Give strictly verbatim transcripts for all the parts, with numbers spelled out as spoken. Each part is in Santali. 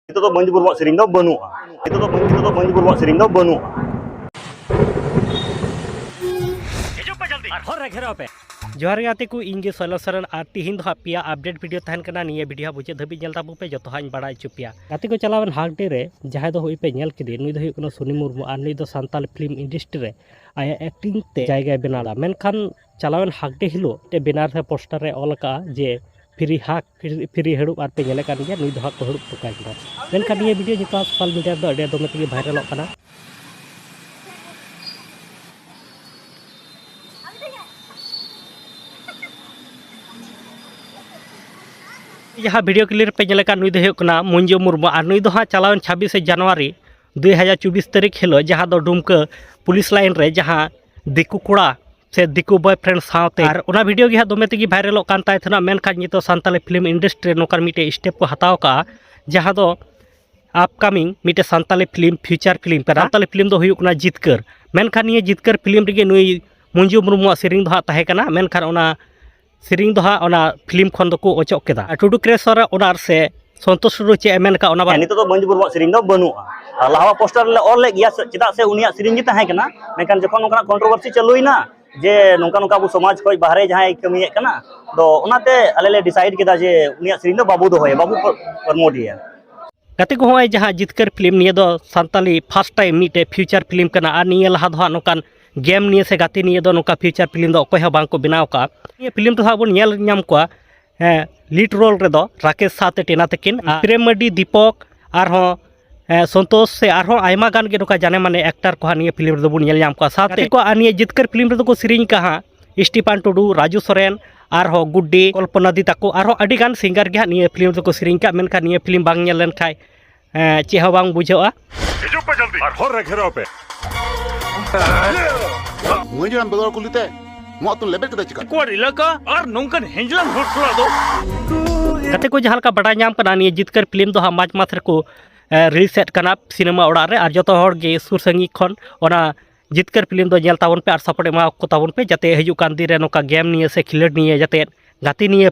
ᱱᱤᱛᱚᱜ ᱫᱚ ᱢᱟᱹᱡᱷᱤ ᱵᱟᱵᱩᱣᱟᱜ ᱥᱮᱨᱮᱧ ᱫᱚ ᱵᱟᱹᱱᱩᱜᱼᱟ᱾ ᱱᱤᱛᱚᱜ ᱫᱚ ᱢᱟᱹᱡᱷᱤ, ᱱᱤᱛᱚᱜ ᱫᱚ ᱢᱟᱹᱡᱷᱤ ᱵᱟᱵᱩᱣᱟᱜ ᱥᱮᱨᱮᱧ ᱫᱚ ᱵᱟᱹᱱᱩᱜᱼᱟ᱾ ᱦᱤᱡᱩᱜ ᱯᱮ ᱡᱚᱞᱫᱤ ᱟᱨ ᱦᱚᱨ ᱨᱮ ᱜᱷᱮᱨᱟᱣ ᱯᱮ᱾ ᱡᱚᱦᱟᱨ ᱜᱮ ᱜᱟᱛᱮ ᱠᱚ, ᱤᱧ ᱜᱮ ᱥᱚᱭᱞᱚ ᱥᱚᱨᱮᱱ ᱟᱨ ᱛᱤᱦᱤᱧ ᱫᱚ ᱦᱟᱸᱜ ᱯᱮᱭᱟ ᱟᱯᱰᱮᱴ ᱵᱷᱤᱰᱤᱭᱳ ᱛᱟᱦᱮᱱ ᱠᱟᱱᱟ᱾ ᱱᱤᱭᱟᱹ ᱵᱷᱤᱰᱤᱭᱳ ᱦᱟᱸᱜ ᱢᱩᱪᱟᱹᱫ ᱫᱷᱟᱹᱵᱤᱡ ᱧᱮᱞ ᱛᱟᱵᱚ ᱯᱮ, ᱡᱚᱛᱚ ᱦᱟᱸᱜ ᱤᱧ ᱵᱟᱲᱟᱭ ᱦᱚᱪᱚ ᱯᱮᱭᱟ᱾ ᱜᱟᱛᱮ ᱠᱚ, ᱪᱟᱞᱟᱣᱮᱱ ᱦᱟᱜ ᱰᱮ ᱨᱮ ᱡᱟᱦᱟᱸᱭ ᱫᱚ ᱦᱩᱭ ᱯᱮ ᱧᱮᱞ ᱠᱮᱫᱮ, ᱱᱩᱭ ᱫᱚ ᱦᱩᱭᱩᱜ ᱠᱟᱱᱟ ᱥᱚᱱᱤ ᱢᱩᱨᱢᱩ ᱟᱨ ᱱᱩᱭ ᱫᱚ ᱥᱟᱱᱛᱟᱞᱤ ᱯᱷᱤᱞᱢ ᱤᱱᱰᱟᱥᱴᱨᱤ ᱨᱮ ᱟᱭᱟᱜ ᱮᱠᱴᱤᱝ ᱛᱮ ᱡᱟᱭᱜᱟᱭ ᱵᱮᱱᱟᱣ ᱞᱮᱫᱟ᱾ ᱢᱮᱱᱠᱷᱟᱱ ᱪᱟᱞᱟᱣᱮᱱ ᱦᱟᱜ ᱰᱮ ᱦᱤᱞᱳᱜ ᱢᱤᱫᱴᱮᱱ ᱵᱮᱱᱟᱨ ᱥᱮ ᱯᱳᱥᱴᱟᱨ ᱨᱮ ᱚᱞ ᱟᱠᱟᱫᱼᱟ ᱡᱮ ᱯᱷᱤᱨᱤ ᱦᱟᱜ, ᱯᱷᱤᱨᱤ, ᱯᱷᱤᱨᱤ ᱦᱟᱹᱲᱩᱵ ᱟᱨ ᱯᱮ ᱧᱮᱞᱮ ᱠᱟᱱ ᱜᱮᱭᱟ, ᱱᱩᱭ ᱫᱚ ᱦᱟᱸᱜ ᱠᱚ ᱦᱟᱹᱲᱩᱵ ᱦᱚᱴᱚ ᱠᱟᱭ ᱠᱟᱱᱟ᱾ ᱢᱮᱱᱠᱷᱟᱱ ᱱᱤᱭᱟᱹ ᱵᱷᱤᱰᱤᱭᱳ ᱱᱤᱛᱚᱜ ᱥᱳᱥᱟᱞ ᱢᱤᱰᱤᱭᱟ ᱨᱮᱫᱚ ᱟᱹᱰᱤ ᱫᱚᱢᱮ ᱛᱮᱜᱮ ᱵᱷᱟᱭᱨᱟᱞᱚᱜ ᱠᱟᱱᱟ᱾ ᱡᱟᱦᱟᱸ ᱵᱷᱤᱰᱤᱭᱳ ᱠᱞᱤᱯ ᱯᱮ ᱧᱮᱞ ᱟᱠᱟᱫ, ᱱᱩᱭ ᱫᱚ ᱦᱩᱭᱩᱜ ᱠᱟᱱᱟ ᱢᱚᱧᱡᱩ ᱢᱩᱨᱢᱩ᱾ ᱟᱨ ᱱᱩᱭ ᱫᱚ ᱦᱟᱸᱜ ᱪᱟᱞᱟᱣᱮᱱ ᱪᱷᱟᱵᱵᱤᱥᱮ ᱡᱟᱱᱩᱣᱟᱨᱤ ᱫᱩᱭ ᱦᱟᱡᱟᱨ ᱪᱚᱵᱵᱤᱥ ᱛᱟᱹᱨᱤᱠᱷ ᱦᱤᱞᱳᱜ, ᱡᱟᱦᱟᱸ ᱫᱚ ᱰᱩᱢᱠᱟᱹ ᱯᱩᱞᱤᱥ ᱞᱟᱭᱤᱱ ᱨᱮ ᱡᱟᱦᱟᱸ ᱫᱤᱠᱩ ᱠᱚᱲᱟ ᱥᱮ ᱫᱤᱠᱩ ᱵᱚᱭᱯᱷᱨᱮᱱᱰ ᱥᱟᱶᱛᱮ, ᱟᱨ ᱚᱱᱟ ᱵᱷᱤᱰᱤᱭᱳ ᱜᱮ ᱦᱟᱸᱜ ᱫᱚᱢᱮ ᱛᱮᱜᱮ ᱵᱷᱟᱭᱨᱟᱞᱚᱜ ᱠᱟᱱ ᱛᱟᱭ ᱛᱟᱦᱮᱱᱟ᱾ ᱢᱮᱱᱠᱷᱟᱱ ᱱᱤᱛᱚᱜ ᱥᱟᱱᱛᱟᱞᱤ ᱯᱷᱤᱞᱢ ᱤᱱᱰᱟᱥᱴᱨᱤ ᱨᱮ ᱱᱚᱝᱠᱟᱱ ᱢᱤᱫᱴᱮᱡ ᱥᱴᱮᱯ ᱠᱚ ᱦᱟᱛᱟᱣ ᱠᱟᱜᱼᱟ, ᱡᱟᱦᱟᱸ ᱫᱚ ᱟᱯᱠᱟᱢᱤᱝ ᱢᱤᱫᱴᱮᱡ ᱥᱟᱱᱛᱟᱞᱤ ᱯᱷᱤᱞᱢ, ᱯᱷᱤᱭᱩᱪᱟᱨ ᱯᱷᱤᱞᱢ ᱠᱟᱱᱟ᱾ ᱥᱟᱱᱛᱟᱞᱤ ᱯᱷᱤᱞᱢ ᱫᱚ ᱦᱩᱭᱩᱜ ᱠᱟᱱᱟ ᱡᱤᱛᱠᱟᱹᱨ᱾ ᱢᱮᱱᱠᱷᱟᱱ ᱱᱤᱭᱟᱹ ᱡᱤᱛᱠᱟᱹᱨ ᱯᱷᱤᱞᱢ ᱨᱮᱜᱮ ᱱᱩᱭ ᱢᱚᱧᱡᱩ ᱢᱩᱨᱢᱩᱣᱟᱜ ᱥᱮᱨᱮᱧ ᱫᱚ ᱦᱟᱸᱜ ᱛᱟᱦᱮᱸ ᱠᱟᱱᱟ, ᱢᱮᱱᱠᱷᱟᱱ ᱚᱱᱟ ᱥᱮᱨᱮᱧ ᱫᱚ ᱦᱟᱸᱜ ᱚᱱᱟ ᱯᱷᱤᱞᱢ ᱠᱷᱚᱱ ᱫᱚᱠᱚ ᱚᱪᱚᱜ ᱠᱮᱫᱟ᱾ ᱟᱨ ᱴᱩᱰᱩ ᱠᱨᱮᱥᱚᱱ ᱨᱮ ᱚᱱᱟ ᱥᱮ ᱥᱚᱱᱛᱳᱥ ᱴᱩᱰᱩ ᱪᱮᱫ ᱮ ᱢᱮᱱ ᱠᱟᱜ ᱚᱱᱟ ᱵᱟᱝ? ᱦᱮᱸ, ᱱᱤᱛᱚᱜ ᱫᱚ ᱢᱚᱧᱡᱩ ᱢᱩᱨᱢᱩᱣᱟᱜ ᱥᱮᱨᱮᱧ ᱫᱚ ᱵᱟᱹᱱᱩᱜᱼᱟ᱾ ᱟᱨ ᱞᱟᱦᱟᱣᱟᱜ ᱯᱳᱥᱴᱟᱨ ᱨᱮᱞᱮ ᱚᱞ ᱞᱮᱫ ᱜᱮᱭᱟ, ᱪᱮᱫᱟᱜ ᱥᱮ ᱩᱱᱤᱭᱟᱜ ᱥᱮᱨᱮᱧ ᱜᱮ ᱛᱟᱦᱮᱸ ᱠᱟᱱᱟ᱾ ᱢᱮᱱᱠᱷᱟᱱ ᱡᱚᱠᱷᱚᱱ ᱱᱚᱝᱠᱟᱱᱟᱜ ᱠᱚᱱᱴᱨᱳᱵᱷᱟᱨᱥᱤ ᱪᱟᱹᱞᱩᱭᱮᱱᱟ ᱡᱮ ᱱᱚᱝᱠᱟ ᱱᱚᱝᱠᱟ ᱟᱵᱚ ᱥᱚᱢᱟᱡᱽ ᱠᱷᱚᱱ ᱵᱟᱦᱨᱮ ᱡᱟᱦᱟᱸᱭ ᱠᱟᱹᱢᱤᱭᱮᱫ ᱠᱟᱱᱟ, ᱛᱚ ᱚᱱᱟᱛᱮ ᱟᱞᱮ ᱞᱮ ᱰᱤᱥᱟᱭᱤᱰ ᱠᱮᱫᱟ ᱡᱮ ᱩᱱᱤᱭᱟᱜ ᱥᱮᱨᱮᱧ ᱫᱚ ᱵᱟᱵᱚ ᱫᱚᱦᱚᱭᱟ, ᱵᱟᱵᱚ ᱯᱨᱚᱢᱳᱴ ᱮᱭᱟ᱾ ᱜᱟᱛᱮ ᱠᱚ, ᱦᱚᱸᱜᱼᱚᱭ ᱡᱟᱦᱟᱸ ᱡᱤᱛᱠᱟᱹᱨ ᱯᱷᱤᱞᱢ, ᱱᱤᱭᱟᱹ ᱫᱚ ᱥᱟᱱᱛᱟᱞᱤ ᱯᱷᱟᱥᱴ ᱴᱟᱭᱤᱢ ᱢᱤᱫᱴᱮᱡ ᱯᱷᱤᱭᱩᱪᱟᱨ ᱯᱷᱤᱞᱢ ᱠᱟᱱᱟ᱾ ᱟᱨ ᱱᱤᱭᱟᱹ ᱞᱟᱦᱟ ᱫᱚ ᱦᱟᱸᱜ ᱱᱚᱝᱠᱟᱱ ᱜᱮᱢ ᱱᱤᱭᱟᱹ ᱥᱮ ᱜᱟᱛᱮ ᱱᱤᱭᱟᱹ ᱫᱚ ᱱᱚᱝᱠᱟ ᱯᱷᱤᱭᱩᱪᱟᱨ ᱯᱷᱤᱞᱢ ᱫᱚ ᱚᱠᱚᱭ ᱦᱚᱸ ᱵᱟᱝ ᱠᱚ ᱵᱮᱱᱟᱣ ᱠᱟᱜᱼᱟ᱾ ᱱᱤᱭᱟᱹ ᱯᱷᱤᱞᱢ ᱫᱚ ᱦᱟᱸᱜ ᱵᱚᱱ ᱧᱮᱞ ᱧᱟᱢ ᱠᱚᱣᱟ, ᱦᱮᱸ, ᱞᱤᱰ ᱨᱳᱞ ᱨᱮᱫᱚ ᱨᱟᱠᱮᱥ ᱥᱟᱶᱛᱮ ᱴᱮᱱᱟ ᱛᱟᱹᱠᱤᱱ, ᱟᱨ ᱯᱨᱮᱢ ᱢᱟᱹᱨᱰᱤ, ᱫᱤᱯᱚᱠ, ᱟᱨᱦᱚᱸ, ᱦᱮᱸ, ᱥᱚᱱᱛᱳᱥ ᱥᱮ ᱟᱨᱦᱚᱸ ᱟᱭᱢᱟ ᱜᱟᱱ ᱜᱮ ᱱᱚᱝᱠᱟ ᱡᱟᱱᱮ ᱢᱟᱱᱮ ᱮᱠᱴᱟᱨ ᱠᱚ ᱦᱟᱸᱜ ᱱᱤᱭᱟᱹ ᱯᱷᱤᱞᱢ ᱨᱮᱫᱚ ᱵᱚᱱ ᱧᱮᱞ ᱧᱟᱢ ᱠᱚᱣᱟ᱾ ᱥᱟᱶᱛᱮ ᱠᱚ ᱟᱨ ᱱᱤᱭᱟᱹ ᱡᱤᱛᱠᱟᱹᱨ ᱯᱷᱤᱞᱢ ᱨᱮᱫᱚ ᱠᱚ ᱥᱮᱨᱮᱧ ᱠᱟᱜᱼᱟ ᱦᱟᱸᱜ ᱥᱴᱤᱯᱟᱱ ᱴᱩᱰᱩ, ᱨᱟᱡᱩ ᱥᱚᱨᱮᱱ, ᱟᱨᱦᱚᱸ ᱜᱩᱰᱰᱤ, ᱠᱚᱞᱯᱚᱱᱟ ᱫᱤ ᱛᱟᱠᱚ, ᱟᱨᱦᱚᱸ ᱟᱹᱰᱤ ᱜᱟᱱ ᱥᱤᱝᱜᱟᱨ ᱜᱮ ᱦᱟᱸᱜ ᱱᱤᱭᱟᱹ ᱯᱷᱤᱞᱢ ᱨᱮᱫᱚ ᱠᱚ ᱥᱮᱨᱮᱧ ᱠᱟᱜᱼᱟ᱾ ᱢᱮᱱᱠᱷᱟᱱ ᱱᱤᱭᱟᱹ ᱯᱷᱤᱞᱢ ᱵᱟᱝ ᱧᱮᱞ ᱞᱮᱱᱠᱷᱟᱱ, ᱮᱸ, ᱪᱮᱫ ᱦᱚᱸ ᱵᱟᱝ ᱵᱩᱡᱷᱟᱹᱜᱼᱟ᱾ ᱦᱤᱡᱩᱜ ᱯᱮ ᱡᱚᱞᱫᱤ ᱟᱨ ᱦᱚᱨ ᱨᱮ ᱜᱷᱮᱨᱟᱣ ᱯᱮ᱾ ᱢᱟᱹᱡᱷᱤ ᱦᱟᱲᱟᱢ ᱵᱮᱜᱚᱨ ᱠᱩᱞᱤᱛᱮ ᱢᱚᱜ ᱛᱩᱢ ᱞᱮᱵᱮᱫ ᱠᱮᱫᱟ ᱪᱤᱠᱟ? ᱠᱚᱣᱟᱨ ᱮᱞᱟᱠᱟ ᱟᱨ ᱱᱚᱝᱠᱟᱱ ᱦᱮᱸᱡᱞᱟᱝ ᱦᱚᱲ ᱥᱟᱞᱟᱜ ᱫᱚ᱾ ᱜᱟᱛᱮ ᱠᱚ, ᱡᱟᱦᱟᱸ ᱞᱮᱠᱟ ᱵᱟᱰᱟᱭ ᱧᱟᱢ ᱠᱟᱱᱟ, ᱱᱤᱭᱟᱹ ᱡᱤᱛᱠᱟᱹᱨ ᱯᱷᱤᱞᱢ ᱫᱚ ᱦᱟᱸᱜ ᱢᱟᱨᱪ ᱢᱟᱥ ᱨᱮᱠᱚ, ᱮ, ᱨᱤᱞᱤᱡᱽ ᱮᱫ ᱠᱟᱱᱟ ᱥᱤᱱᱮᱢᱟ ᱚᱲᱟᱜ ᱨᱮ᱾ ᱟᱨ ᱡᱚᱛᱚ ᱦᱚᱲ ᱜᱮ ᱥᱩᱨ ᱥᱟᱺᱜᱤᱧ ᱠᱷᱚᱱ ᱚᱱᱟ ᱡᱤᱛᱠᱟᱹᱨ ᱯᱷᱤᱞᱢ ᱫᱚ ᱧᱮᱞ ᱛᱟᱵᱚᱱ ᱯᱮ ᱟᱨ ᱥᱟᱯᱳᱨᱴ ᱮᱢᱟ ᱠᱚ ᱛᱟᱵᱚᱱ ᱯᱮ, ᱡᱟᱛᱮ ᱦᱤᱡᱩᱜ ᱠᱟᱱ ᱫᱤᱱ ᱨᱮ ᱱᱚᱝᱠᱟ ᱜᱮᱢ ᱱᱤᱭᱮ ᱥᱮ ᱠᱷᱮᱞᱳᱰ ᱱᱤᱭᱮ ᱡᱟᱛᱮ ᱜᱟᱛᱮ ᱱᱤᱭᱮ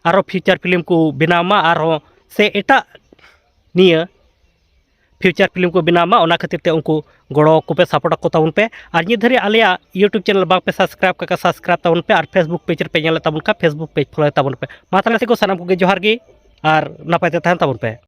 ᱟᱨᱚ ᱯᱷᱤᱭᱩᱪᱟᱨ ᱯᱷᱤᱞᱢ ᱠᱚ ᱵᱮᱱᱟᱣ ᱢᱟ, ᱟᱨᱦᱚᱸ ᱥᱮ ᱮᱴᱟᱜ ᱱᱤᱭᱟᱹ ᱯᱷᱤᱭᱩᱪᱟᱨ ᱯᱷᱤᱞᱢ ᱠᱚ ᱵᱮᱱᱟᱣ ᱢᱟ, ᱚᱱᱟ ᱠᱷᱟᱹᱛᱤᱨ ᱛᱮ ᱩᱱᱠᱩ ᱜᱚᱲᱚ ᱠᱚᱯᱮ, ᱥᱟᱯᱳᱨᱴ ᱟᱠᱚ ᱛᱟᱵᱚᱱ ᱯᱮ᱾ ᱟᱨ ᱱᱤᱛ ᱫᱷᱟᱹᱨᱤᱡ ᱟᱞᱮᱭᱟᱜ YouTube ᱪᱮᱱᱮᱞ ᱵᱟᱝᱯᱮ ᱥᱟᱵᱥᱠᱨᱟᱭᱤᱵ ᱠᱟᱜ ᱠᱷᱟᱱ ᱥᱟᱵᱥᱠᱨᱟᱭᱤᱵ ᱛᱟᱵᱚᱱ ᱯᱮ, ᱟᱨ Facebook ᱯᱮᱡᱽ ᱨᱮᱯᱮ ᱧᱮᱞᱮᱫ ᱛᱟᱵᱚᱱ ᱠᱷᱟᱱ Facebook ᱯᱮᱡᱽ ᱯᱷᱚᱞᱳᱭ ᱛᱟᱵᱚᱱ ᱯᱮ᱾ ᱢᱟ ᱛᱟᱦᱚᱞᱮ ᱥᱮ ᱠᱚ ᱥᱟᱱᱟᱢ ᱠᱚᱜᱮ ᱡᱚᱦᱟᱨ ᱜᱮ, ᱟᱨ ᱱᱟᱯᱟᱭ ᱛᱮ ᱛᱟᱦᱮᱱ ᱛᱟᱵᱚᱱ ᱯᱮ᱾